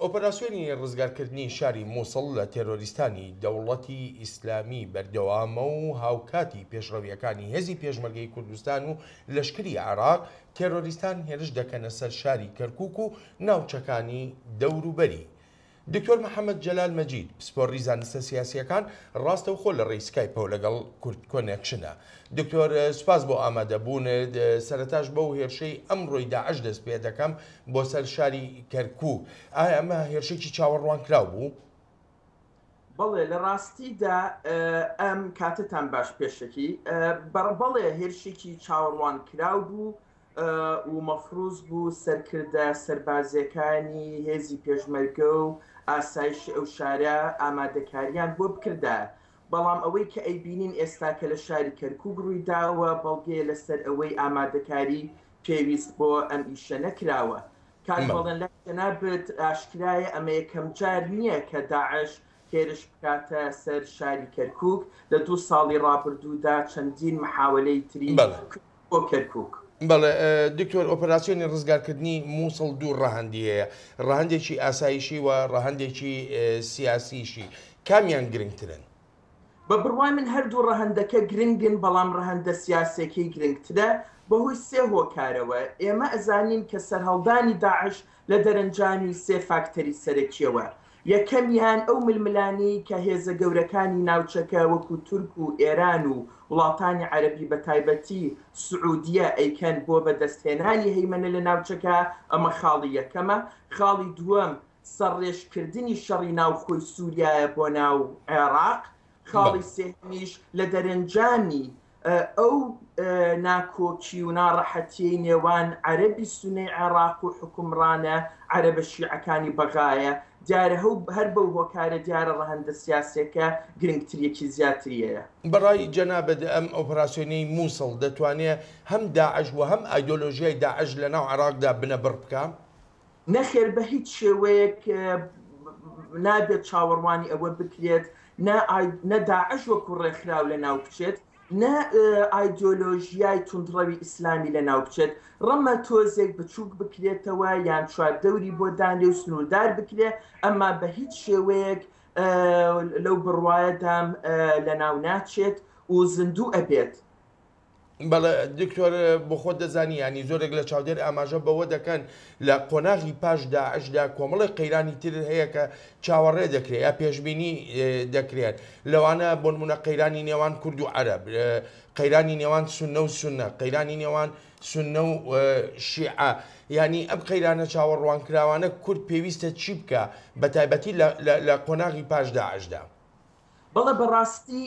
ئۆپەراسیۆنی ڕزگارکردنی شاری موسڵ لە تێرۆریستانی دەوڵەتی ئیسلامی بەردەوامە و هاوکاتی پێشڕەوییەکانی هێزی پێشمەرگەی کوردستان و لەشکری عێراق، تێرۆریستان هێرش دەکەنە سەر شاری کەرکوک و ناوچەکانی دەوروبەری. دکتۆر محەمەد جەلال مەجید، پسپۆڕی زانستە سیاسییەکان، ڕاستەوخۆ لە ڕێی سکایپەوە لەگەڵ کوردکۆنێکشنە. دکتۆر سوپاس بۆ ئامادەبوونت، سەرەتاش بەو هێرشەی ئەمڕۆی داعش دەست پێ دەکەم بۆ سەر شاری کەرکووک، ئایا ئەمە هێرشێکی چاوەڕوانکراو بوو؟ بەڵێ لە ڕاستیدا ئەم کاتەتان باش پێشەکی بەڵێ هێرشێکی چاوەڕوانکراو بوو و مەفروز بوو سەرکردە سەربازیەکانی هێزی پێشمەرگە و ئاسایشی ئەو شارە ئامادەکاریان بۆ بکردایە بەڵام ئەوەی کە ئەیبینین ئێستا کە لە شاری کەرکوک ڕوویداوە بەڵگەیە لەسەر ئەوەی ئامادەکاری پێویست بۆ ئەم ئیشە نەکراوە. کاک بەڵێن لای جەنابت ئاشکرایە ئەمە یەکەم جار نییە کە داعش هێرش بکاتە سەر شاری کەرکوک، لە دوو ساڵی ڕابردوودا چەندین محاوەلەی تری کرد بۆ کەرکوک. بەڵێ دکتۆر، ئۆپەراسیۆنی ڕزگارکردنی موسڵ دوو ڕەهەندی هەیە، ڕەهەندێکی ئاسایشی و ڕەهەندێکی سیاسیشی، کامیان گرنگترن؟ بە بڕوای من هەردوو ڕەهەندەکە گرنگن، بەڵام ڕەهەندە سیاسیەکەی گرنگترە بەهۆی سێ هۆکارەوە، ئێمە ئەزانین کە سەرهەڵدانی داعش لە دەرەنجامی سێ فاکتەری سەرەکیەوە، یەکەمیان ئەو ململانێی کە هێزە گەورەکانی ناوچەکە وەکو تورک و ئێران و وڵاتانی عەرەبی بەتایبەتی سعودیە ئەیکەن بۆ بەدەستهێنانی هەیمەنە لە ناوچەکە، ئەمە خاڵی یەکەمە. خاڵی دووەم سەرڕێژکردنی شەڕی ناوخۆی سوریایە بۆ ناو عێراق. خاڵی سێهەمیش لە دەرەنجامی ئەو ناکۆکی و ناڕەحەتیەی نێوان عەرەبی سونەی عێراق و حوکمڕانە عەرەبە شیعەکانی بەغایە، دیارە هەر بەو هۆکارە دیارە ڕەهەندە سیاسیەکە گرنگتریەکی زیاتری هەیە. بەڕای جەنابت ئەم ئۆپراسیۆنەی موسڵ دەتوانێ هەم داعش و هەم ئایدۆلۆژیای داعش لەناو عێراقدا بنەبڕ بکا؟ نەخێر بە هیچ شێوەیەک نابێت چاوەڕوانی ئەوە بکرێت نە داعش وەکو ڕێکخراو لەناو بچێت، نە ئایدیۆلۆژیای توندڕەوی ئیسلامی لەناو بچێت، ڕەمە تۆزێک بچووک بکرێتەوە یان چواردەوری بۆ دانرێ و سنووردار بکرێ، ئەمما بە هیچ شێوەیەک لەو بڕوایەدام لەناو ناچێت و زیندوو ئەبێت. بەڵێ دکتۆر بۆ خۆت دەزانی یانی زۆرێک لە چاودێر ئاماژە بەوە دەکەن لە قۆناغی پاش داعشدا کۆمەڵێک قەیرانی تر هەیە کە چاوەڕێ دەکرێت یا پێشبینی دەکرێن لەوانە بۆ نمونە قەیرانی نێوان کورد و عەرەب قەیرانی نێوان سوننە و سوننە قەیرانی نێوان سوننە و شیعە یانی ئەم قەیرانە چاوەڕوانکراوانە کورد پێویستە چی بکە بە تایبەتی لە قۆناغی پاش داعشدا؟ بەڵێ بەڕاستی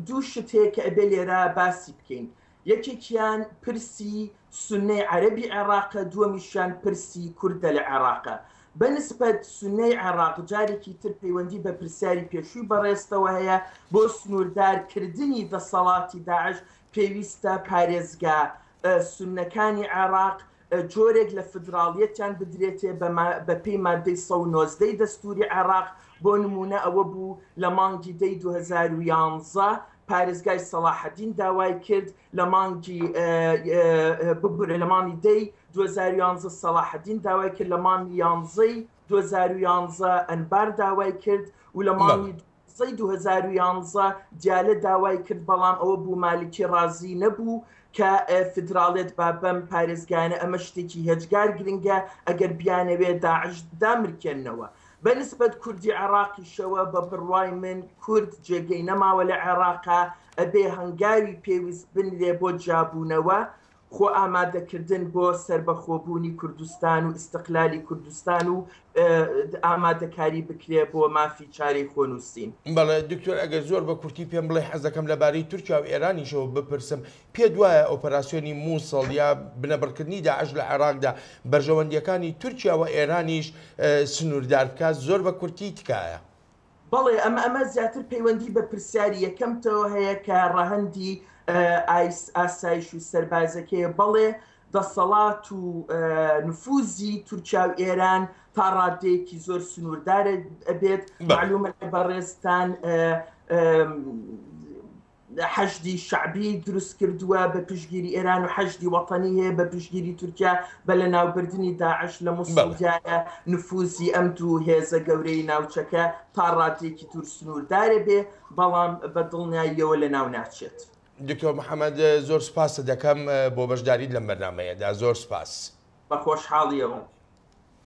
دوو شت هەیە کە ئەبێ لێرە باسی بکەین یەکێکیان پرسی سونەی عەرەبی عێراقە دووەمیشیان پرسی کوردە لە عێراقە بە نسبەت سونەی عێراق جارێکی تر پەیوەندی بە پرسیاری پێشووی بەڕێزتەوە هەیە بۆ سنووردار کردنی دەسەڵاتی داعش پێویستە پارێزگا سونەکانی عێراق جۆرێک لە فدراڵیەتیان بدرێتێ بە پێی مادەی 119 ی دەستوری عێراق، بۆ نموونە ئەوە بوو لە مانگی دەی 2011 پارێزگای سەڵاحەدین داوای کرد لە مانگی ببورە لە مانگی دەی 2011 سەڵاحەدین داوای کرد لە مانگی یانزەی 2011 ئەنبار داوای کرد و لە مانگی سەی 2011 دیالە داوای کرد بەڵام ئەوە بوو مالکی ڕازی نەبوو کە فیدراڵێت با بەم پارێزگایانە ئەمە شتێکی هێجگار گرنگە ئەگەر بیانەوێ داعش دامرکێننەوە بە نسبەت کوردی عێراقیشەوە بە بڕوای من کورد جێگەی نەماوە لە عێراقا ئەبێ هەنگاوی پێویست بنرێ بۆ جیابوونەوە خۆ ئامادەکردن بۆ سەربەخۆبوونی کوردستان و ئیستقلالی کوردستان و ئامادەکاری بکرێ بۆ مافی چارەی خۆنووسین. بەڵێ دکتۆر ئەگەر زۆر بە کورتی پێم بڵێی حەز دەکەم لەبارەی تورکیا و ئێرانیشەوە بپرسم، پێت وایە ئۆپەراسیۆنی موسڵ یا بنەبڕکردنی داعش لە عێراقدا بەرژەوەندییەکانی تورکیا و ئێرانیش سنووردار بکات؟ زۆر بە کورتی تکایە. بەڵێ ئەمە ئەمە زیاتر پەیوەندی بە پرسیاری یەکەمتەوە هەیە کە ڕەهەندی ئاسایش و سەربازەکەیە، بەڵێ دەسەڵات و نفوزی تورکیا و ئێران تا ڕادەیەکی زۆر سنووردار ئەبێت، مەعلومە لای بەڕێزتان. حەشدی شەعبی دروست کردووە بە پشتگیری ئێران و حەشدی وەتەنی هەیە بە پشتگیری تورکیا بە لەناوبردنی داعش لە موسڵ دیارە نفوزی ئەم دوو هێزە گەورەی ناوچەکە تا ڕادەیەکی تور سنووردارە بێ بەڵام بە دڵنیاییەوە لەناو ناچێت. دکتۆر محەمەد زۆر سوپاست دەکەم بۆ بەشداریت لەم بەرنامەیەدا زۆر سوپاس. بە خۆشحاڵیەوە.